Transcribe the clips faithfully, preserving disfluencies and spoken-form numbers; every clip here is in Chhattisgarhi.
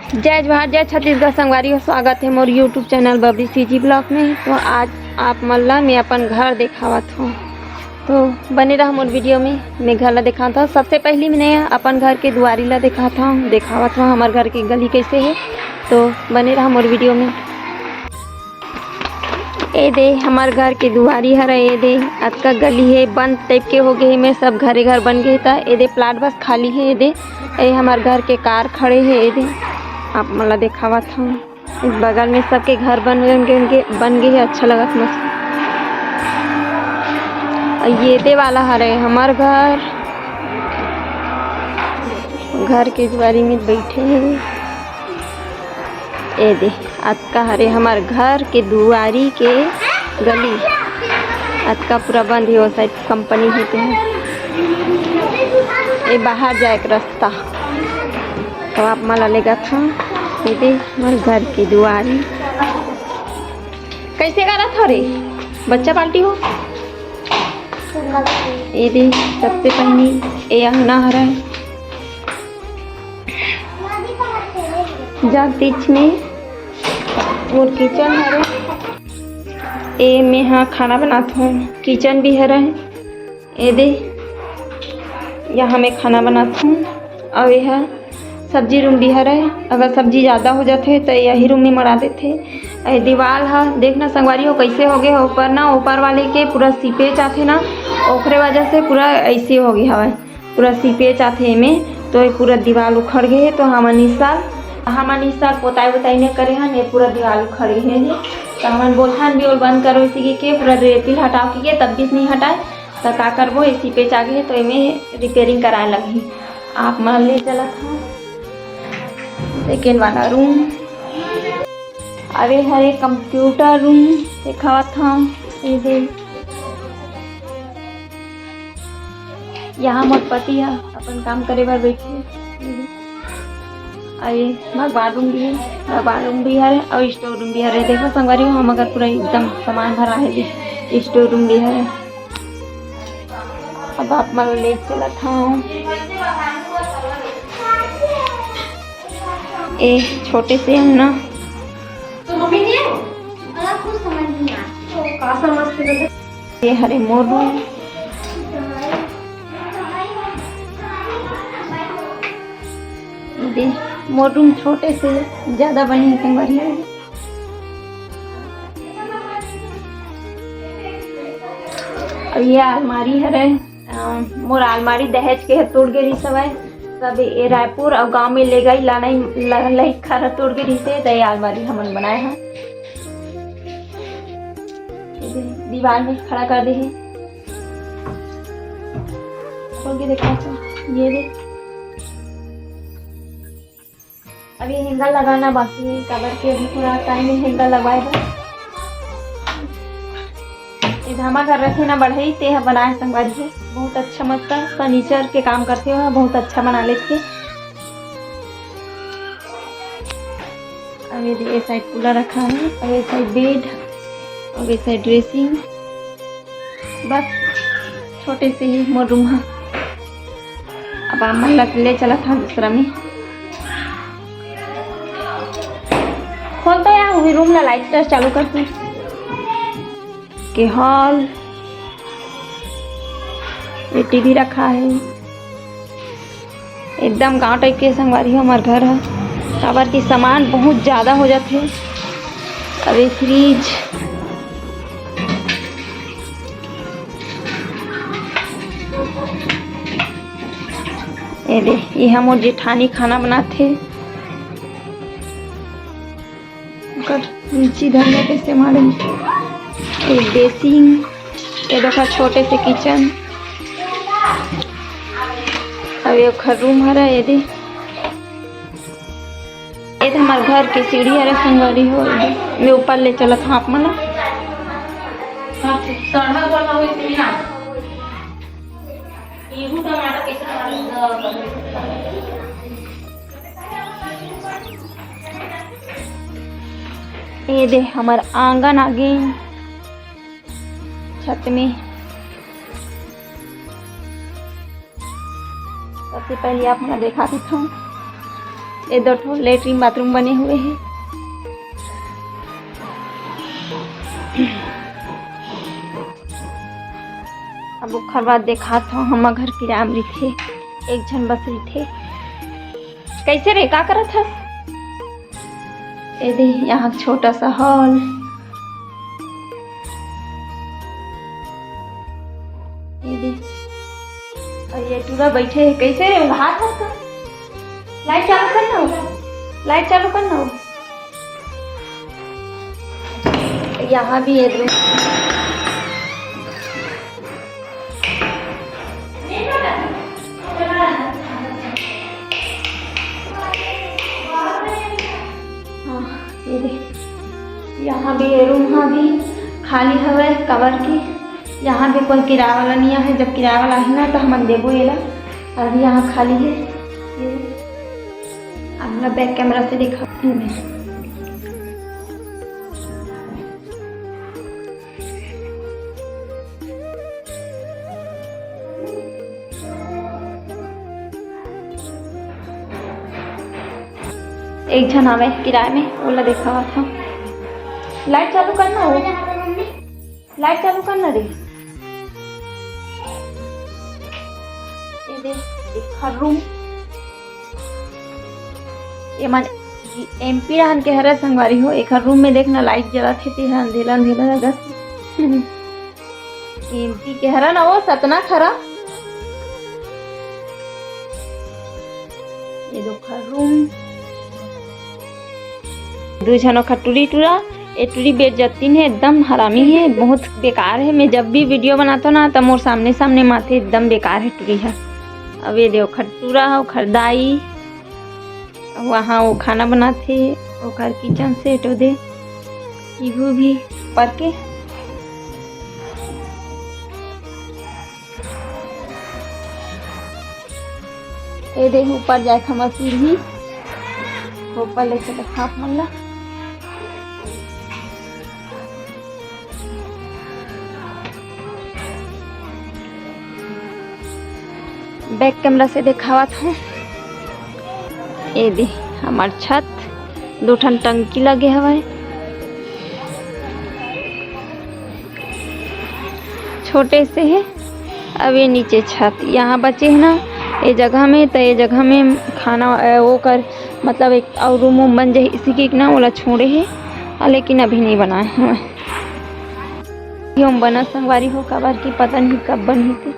जय जोहार, जय छत्तीसगढ़ संगवारी हो, स्वागत हे मोर YouTube चैनल बबरी सीजी ब्लॉग में। तो आज आप मन ला मैं अपन घर देखावत हूँ, तो बने रहा मोर वीडियो में। मैं घर ला देखात हूँ, सबसे पहली मैं अपन घर के दुआरी ला देखात हूँ, देखावत हूँ हमर घर के गली कैसे है। तो बने रहा मोर वीडियो में। ए दे हमर घर के दुआरी हरे, ए दे अतका गली हे, बंद टाइप के हो गए हे, में सब घरे घर बन गए हे, त ए दे प्लाट बस खाली हे। ए दे, ए हमर घर के कार खड़े हे, ए दे आप मन ला देखावत हूँ। बगल में सबके घर बन, बन गए, बन गए हे, अच्छा लगत मस्त। अउ ये दे वाला हरे हमर घर, घर के दुआरी में बैठे हे। ए दे, अतका हरे हमर घर के दुआरी के गली, अतका पूरा बंद हे, ओ साइड कंपनी हे ते। ए बाहर जाए के रास्ता, तो आप मन ला लेगत हूँ। ए दे, हमर घर के दुआरी। कैसे करत हो रे बच्चा पार्टी हो? ए दे, सबसे पहली ए अंगना हरे, जहाँ बीच में मोर किचन हरे, ए में हा खाना बनात हूँ, किचन भी हरे। ए दे, यहाँ मैं खाना बनात हूँ। अउ ये हा सब्जी रूम भी हरे, अगर सब्जी ज़्यादा हो जाथे तो यही रूम में मड़ा देथे। ए दीवाल हा देखना संगवारी हो कैसे हो गए, ऊपर ना, ऊपर वाले के पूरा सीपेच आथे ना, ओकरे वजह से पूरा ऐसे हो गए हवय। पूरा सीपेच आथे एमे, तो ये पूरा दीवाल उखड़ गए हे। तो हमन इस साल, हमन इस साल पोताई वोताई नहीं करे हन, ये पूरा दीवाल उखड़ गए हे। तो हमन बोलथन भी ओल बंद करो, इसी के, के पूरा रेती हटाओ की के, तब भी नहीं हटाए। तो का करबो, ये सीपेच आ गए हे, तो एमे रिपेयरिंग कराए लगही। आप मन ले चलत हूँ सेकेंड वाला रूम। अरे हरे कंप्यूटर रूम देखावत हूँ, ये दे। यहाँ मोर पति ह अपन काम करे बर बैठे। अरे भगवान रूम भी है, भगवान रूम भी हरे और स्टोर रूम भी हरे। देखो संगवारी हो, हम अगर पूरा एकदम सामान भरा है, स्टोर रूम भी हरे। अब आप मन ले चलत हूँ ए छोटे से अंगना। तो मम्मी नहीं है? अगर कुछ समझ नहीं आ, तो का समझते? ये हरे मोर रूम। दे, मोर रूम छोटे से ज्यादा बनी है, बढ़िया है। अब ये अलमारी हरे, अ, मोर अलमारी दहेज के हे, टूट गे रिहिस हवय। तब ये रायपुर अउ गांव में ले गई, लानई, ला-, लई खरा टूट गे रिहिस हे, त ये अलमारी हमन बनाए हन। दीवार में खड़ा कर दे हे। खोल के देखा तो, ये दे। अभी हैंगर लगाना बाकी है, काबर के अभी थोड़ा टाइम है हैंगर लगवाए बर। ये धामा घर रखे ना बढ़ई, ते ह बनाए संगवारी है, बहुत अच्छा मस्त फर्नीचर के काम करथे, वह बहुत अच्छा बना लेथे। अब ये, ये साइड कूलर रखा है, अब ये साइड बेड, अब ये साइड ड्रेसिंग। बस छोटे से ही मोर रूम है। अब आप मन ला ले चलत हा दूसरा में। खोल तो यार, वही रूम ला लाइट चालू कर तू। के हॉल, ये टीवी रखा है। एकदम गांव टाइप के संगवारी हो हमर घर ह, काबर कि सामान बहुत ज्यादा हो जाथे। अरे फ्रिज, ये दे, ये हमर जेठानी खाना बनाथे। ओकर मिर्ची धनिया के इस्तेमाल है। एक बेसिन, ये देखा छोटे से किचन। अब ये ओकर रूम हरा, ये दे, ये दे हमार घर के सीढ़ी हरे संगवारी हो, ये दे। मैं ऊपर ले चलत हूँ आप मन ला। ये दे हमर आंगन आगे छत में। सबसे पहले आप मन देखा देथों, ये दो ठो लेटरिन बाथरूम बने हुए हे। अब ओखर बाद देखात हव, हमर घर किराया म रहिथे, एक झन बस रहिथे। कैसे रे, का करत हस? ये दे, यहाँ छोटा सा हॉल। ये दे, अउ ये टूरा बैठे हे, कैसे रे, भात हस का? लाइट चालू कर ना हो, लाइट चालू कर ना हो। यहाँ भी ये दे। हाँ, ये दे। यहाँ भी ये रूम ह भी खाली हवय, काबर कि यहाँ भी कोई किराया वाला नइ आहे। जब किराया वाला आही ना, त हमन देबो एला। अभी यहाँ खाली हे। ये आप ला बैक कैमरा से दिखाती हूँ मैं। एक झन आवे किराए में, ओला देखावत हव। लाइट चालू करना हो, लाइट चालू करना रे। ये दे, एखर रूम। ये मन एमपी रहन के हरे संगवारी हो, एखर रूम में देखना लाइट जलत हे, तेहा अंधेला अंधेला लगत। एमपी के हरा ना वो सतना खरा। ये दो खर रूम। दू झन ओखर टूरी टूरा, ये टूरी बेइज्जती हे, एकदम हरामी हे, बहुत बेकार हे। मैं जब भी वीडियो बनाथों ना, त मोर सामने सामने माथे, एकदम बेकार हे टूरी ह। अब ये दे ओखर टूरा ह, ओखर दाई, वहाँ वो खाना बनाथे, ओकर किचन सेट ओ दे, टीवी भी ऊपर के। ए दे ऊपर जाए खातिर सीढ़ी, ऊपर ले चले खाप मन ला। बैक कैमरा से देखावत हूँ। ए दे हमर छत, दो ठन टंकी लगे हवय, छोटे से हे। अब ये नीचे छत यहाँ बचे हे ना, ये जगह में, त ये जगह में खाना, अ, वो कर, मतलब एक और रूम वूम बन जाही, इसी के ना ओला छोड़े हे, अ, लेकिन अभी नहीं बनाए हवय। ये हम बना संगवारी हो, काबर की पता नहीं कब बनही ते।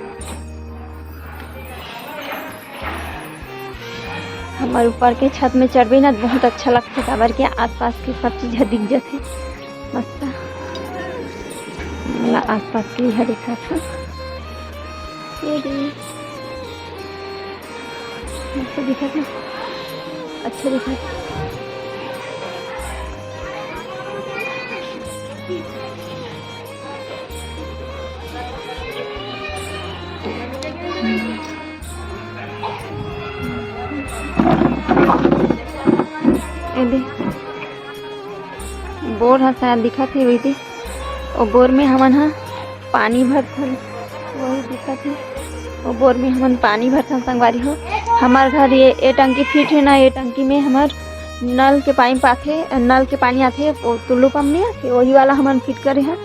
हमर ऊपर के छत में चढ़बे ना, बहुत अच्छा लगथे, काबर के आसपास के सब चीज ह दिख जथे। मस्त। मोला आसपास के यह दिखत हे। ये दे। मस्त दिखत हे। अच्छा दिखत हे। ए दे, बोर ह शायद दिखत हे, वही दे। ओ बोर में हमन ह पानी भरथन, वही दिखत हे। ओ बोर में हमन पानी भरथन संगवारी हो। हमर घर ये, ए टंकी फिट हे ना, ए टंकी में हमर नल के पाइप आथे, नल के पानी आथे, वो टुल्लू पंप नहीं आथे, वही वाला हमन फिट करे हन।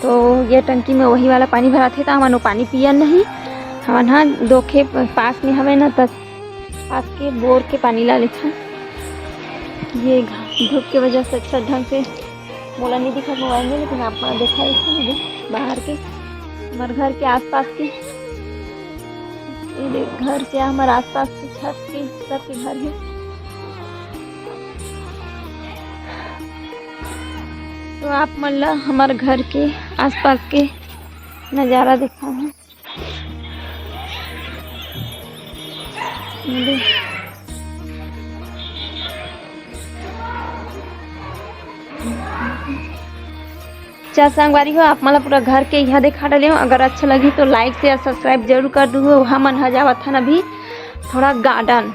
तो ये टंकी में वही वाला पानी भराथे, त हमन वो पानी पियन नहीं। हमन ह दो खेत पास में हवे ना, त पास के बोर के पानी ला लेथन। ये घ-, धूप के वजह से अच्छा ढंग से मोला नहीं दिखत मोबाइल में, लेकिन आप मन देखा इसे बाहर के, हमर घर के आसपास के, ये देख, घर के, हमर आसपास के छत के, सबके घर हे। तो आप मन ला हमर घर के आसपास के नजारा दिखाहूँ। चल संगवारी हो, आप मन ला पूरा घर के यहाँ दिखा डाले हूँ। अगर अच्छा लगी तो like, share, subscribe जरूर कर दू। हमन ह जावत हन अभी थोड़ा garden।